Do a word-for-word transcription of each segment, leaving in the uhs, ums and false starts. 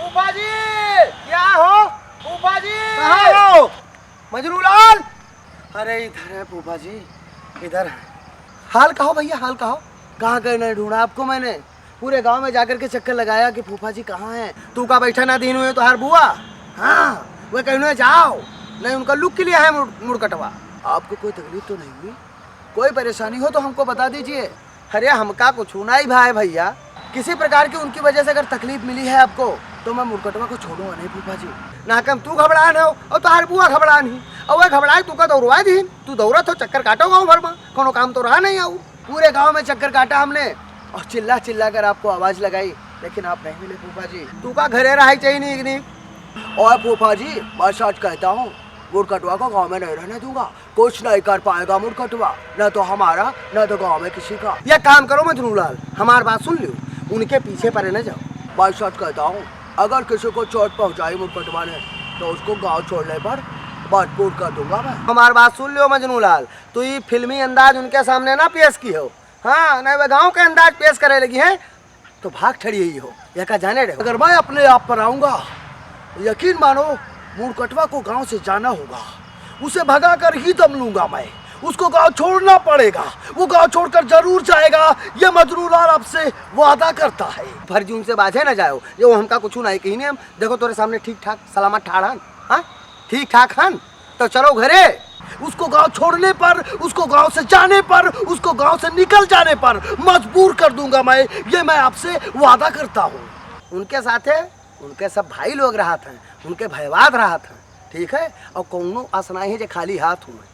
फूफा जी, क्या हो? फूफा जी। कहाँ हो? मजनू लाल। अरे, इधर है फूफा जी, इधर है। हाल कहो भैया, हाल कहो। कहाँ गए, नहीं ढूंढा आपको मैंने। पूरे गांव में जाकर के चक्कर लगाया कि फूफा जी कहाँ हैं। तू का बैठा ना दीन हुए तोहार बुआ। हाँ, वे कहने जाओ, नहीं उनका लुक के लिए है मुड़-, मुड़कटवा। आपको कोई तकलीफ तो नहीं हुई? कोई परेशानी हो तो हमको बता दीजिए। अरे, हमका कुछ नाहीं भाई भैया, किसी प्रकार की उनकी वजह से अगर तकलीफ मिली है आपको तो मैं मुड़कटवा को छोड़ूंगा नहीं फूफा जी। ना कम तू घबरान हो और तोहार बुआ घबरान ही, और वे घबराए तू का दौड़वा दी, तू दौड़त हो चक्कर काटो गाँव भर में, कोनो काम तो रहा नहीं आऊ। पूरे गांव में चक्कर काटा हमने और चिल्ला चिल्ला कर आपको आवाज लगाई, लेकिन आप नहीं मिले फूफा जी। तू का घरे रहा चाहिए नहीं, नहीं। और फूफा जी, मैं सच कहता हूँ, मुड़कटवा को गांव में नहीं रहने दूंगा। कुछ नहीं कर पाएगा मुड़कटवा, ना तो हमारा, ना तो गांव में किसी का। या काम करो मजनू लाल, हमार बात सुन लियो, उनके पीछे परे न जाओ। मैं सच कहता हूँ, अगर किसी को चोट पहुंचाई मुड़कटवा ने, तो उसको गांव छोड़ने पर मजबूर कर दूंगा मैं। हमार बात सुन लियो मजनू लाल, तू ये फिल्मी अंदाज उनके सामने ना पेश की हो। हाँ, नहीं वे गांव के अंदाज पेश करे लगी हैं, तो भाग ठड़ी ही हो, यह का जाने रहो। अगर मैं अपने आप पर आऊंगा, यकीन मानो, मुड़कटवा को गांव से जाना होगा, उसे भगा कर ही दम लूंगा मैं। उसको गांव छोड़ना पड़ेगा, वो गांव छोड़कर जरूर जाएगा, ये मजनू लाल आपसे वादा करता है। फर्जी उनसे बाझे न जाओ, ये वो हमका कुछ नहीं कही ने हम। देखो तोरे सामने ठीक ठाक सलामत ठाड़ हन, हाँ, ठीक ठाक हन, तो चलो घरे। उसको गांव छोड़ने पर, उसको गांव से जाने पर, उसको गांव से निकल जाने पर मजबूर कर दूंगा मैं, ये मैं आपसे वादा करता हूँ। उनके साथे उनके सब भाई लोग रहत हैं, उनके भयवाद रहत हैं, ठीक है? और कौनो आस नाहीं है जे खाली हाथ हुए।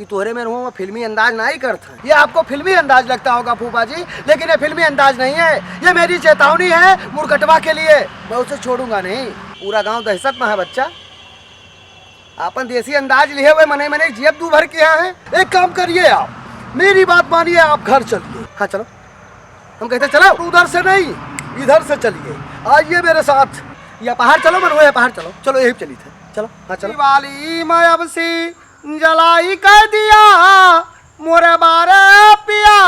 ये तोहरे में रहो, फिल्मी अंदाज नाहीं करत हैं। ये आपको फिल्मी अंदाज लगता होगा फूफा जी, लेकिन ये फिल्मी अंदाज नहीं है। ये मेरी चेतावनी है मुड़कटवा के लिए, मैं उसे छोड़ूंगा नहीं। पूरा गांव दहशत में है बच्चा। आपन देसी अंदाज लिए हुए मने मने जेब दू भर के यहाँ है। एक काम करिए आप, मेरी बात मानिए, आप घर चलिए। हाँ चलो, हम कहते चलो। उधर से नहीं, इधर से चलिए, आइए मेरे साथ। या पहाड़ चलो, मन हुआ या पहाड़ चलो, चलो यही चली थे, चलो। हाँ चलो। दिवाली में अब सी जलाई कर दिया मोरे बारे पिया,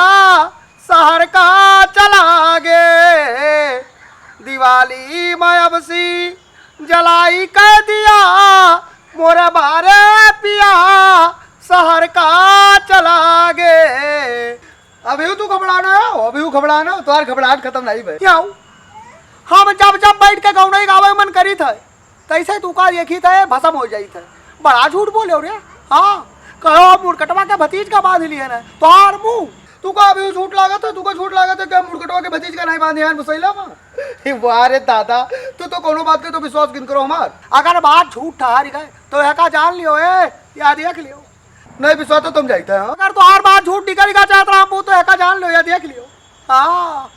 शहर का चला गे। दिवाली में अब सी जलाई कर दिया मोरे बारे पिया, शहर का चला गे। अभी तू घबराना है, अभी घबराना, तोहार घबराहट खत्म नहीं भई। क्यों? हम जब जब बैठ के गौनई गावे मन करी थे, तैसे तू का देखी थे, भसम हो जाई थे। बड़ा झूठ बोले हो रे। हाँ, कहो मुड़कटवा के भतीज का बांध लिए ना, तोहार मुंह। तू का अभी झूठ लागत है, तू का झूठ लागत है कि हम मुड़कटवा के भतीज का नहीं बांधे हैं मुसैला में? हे वाह रे दादा, तू तो कोनो बात के तो विश्वास किन करो हमार। अगर बात झूठ ठहर गए तो एका जान लियो, ए, या देख लियो। नहीं विश्वास तो तुम जाइते हैं। अगर तोहार बात झूठ निकल गया चाहत रामपू तो एका जान लियो या देख लियो। हाँ,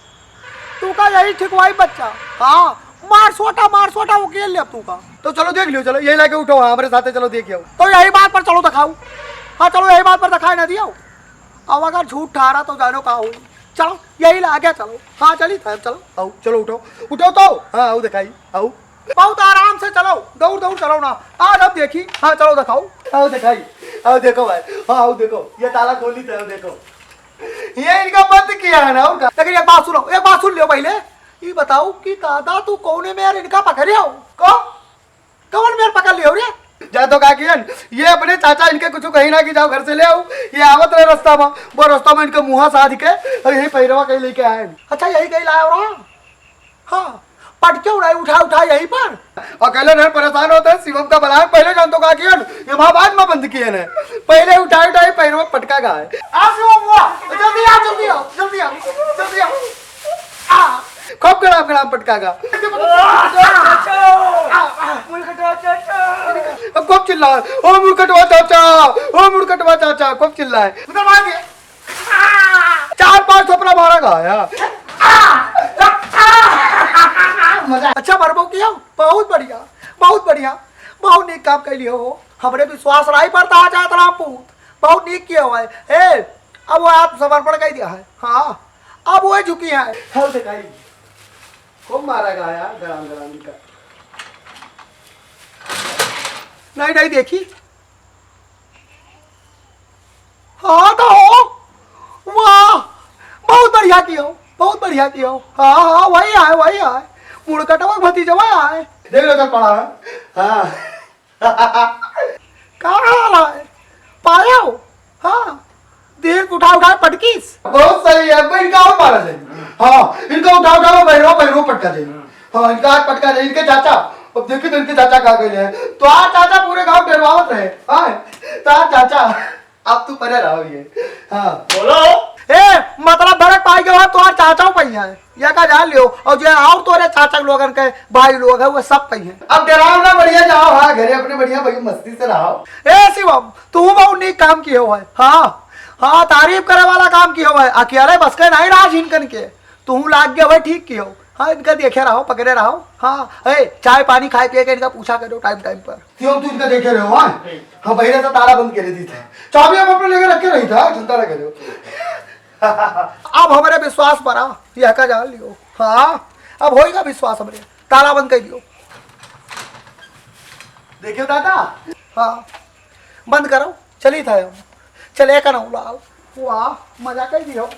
तू का यही ठिकवाई बच्चा। हाँ, मार सोटा, मार सोटा, उकेल ले अब तू का। तो चलो देख लियो, चलो यही लाके उठो, हाँ, हमारे साथे चलो देख आओ। तो यही बात पर चलो दिखाओ। हाँ, चलो यही बात पर दिखाई ना दियो। अब अगर झूठ ठहरा तो जानो का हुई। चलो, यही लागे, चलो। हाँ, चली था, चलो। आओ, चलो उठो, उठो तो। हाँ, आओ दिखाई, आओ। बहुत आराम से चलो, दौड़ दौड़ चलो ना। आज हम देखी। हाँ, चलो दिखाओ। आओ दिखाई, आओ देखो भाई, हाँ, आओ देखो, ये ताला खोली थे, आओ देखो। ये इनका बंद किया है ना, और का? लेकिन एक बात सुनो, एक बात सुन लियो पहले। ये बताओ कि दादा तू कौने में यार इनका पकड़े हो? को? कौन मेर पकड़ लियो रे? जा तो का कियन, ये अपने चाचा इनके कुछ कही ना कि जाओ घर से ले आओ। ये आवत रहे रास्ता में, वो रास्ता में इनके मुँहा साध के और यही पैरवा कहीं लेके आए। अच्छा, यही कहीं लाया रहा? हाँ, पटके उड़ाई, उठा उठा यहीं पर। अकेले नहीं परेशान होते, शिवम का बलाए पहले जान तो का कियन, ये वहाँ बाद में बंद किए ने। पहले उठाई उठाई पैरवा पटका गा है। आ शिवम हुआ, जल्दी आ, जल्दी आ, जल्दी आ, जल्दी आ। आ। खूब गड़ाम गड़ाम पटका गा। अब खूब चिल्ला, "ओ मुड़कटवा चाचा, ओ मुड़कटवा चाचा," खूब चिल्लाए। उधर मार दे। चार पांच थोपड़ा मारा गा है। अच्छा मरबो किया, बहुत बढ़िया, बहुत बढ़िया, बहुत नीक काम कैली हो। हमरे विश्वास राही पड़ता है जात रामपूत, बहुत नीक किया हुआ है। ए, अब वो आत्मसमर्पण कर दिया है। हाँ, अब वो झुकी है। हल दिखाई। खूब मारा गया यार, गड़ाम गड़ाम इनका। नहीं, नहीं देखी। हाँ तो हो। वाह, बहुत बढ़िया कियो, बहुत बढ़िया कियो। हाँ, हाँ, वही है, वही है। मुड़कटवा के भतीजवा है। देख लो, चल पड़ा है। हाँ। का हाल है? पायो? हाँ। देख, उठा उठा पटकीस। बहुत सही है, अब इनका और मारा जाए। हाँ, इनका उठा उठा के भैरवा, भैरवा पटका जाए। हाँ, इनका आज पटका जाए, इनके चाचा। अब देखिए तो इनके चाचा का कहले हैं, तो आज चाचा पूरे गांव डरवावत रहे। हाँ, तो आज चाचा, अब तू परे रहो ये। हाँ। बोलो। ए, मतलब भरत पाई के बाद तोहार चाचा पइहैं। या का जान लियो, और जे और तोरे चाचा लोगन के भाई लोग है, वो सब पइहैं। अब डराओ ना, बढ़िया जाओ, हाँ, घरे अपने बढ़िया भाई मस्ती से रहो। ए शिवम, तू बहुत नीक काम कियो है। हाँ, हाँ, तारीफ करे वाला काम कियो है। अकेले बस के नहीं राज इनकन के, तू लाग गया भाई, ठीक कियो। हाँ, इनका देखे रहो, पकड़े रहो। हाँ, ए, चाय पानी खाए पिए के इनका पूछा करो टाइम टाइम पर। क्यों तू इनका देखे रहो, हाँ? हाँ, पहले तो ताला बंद करे दी थे, चाबी हम अपने लेके रखे रही था, चिंता ना करो। अब हमरे विश्वास पर आ, यह का जान लियो। हाँ, अब होइगा विश्वास हमरे। ताला बंद कर दियो। देखियो दादा। हाँ, बंद करो, चली था हम। चले का ना उलाल। वाह, मजा कर दियो।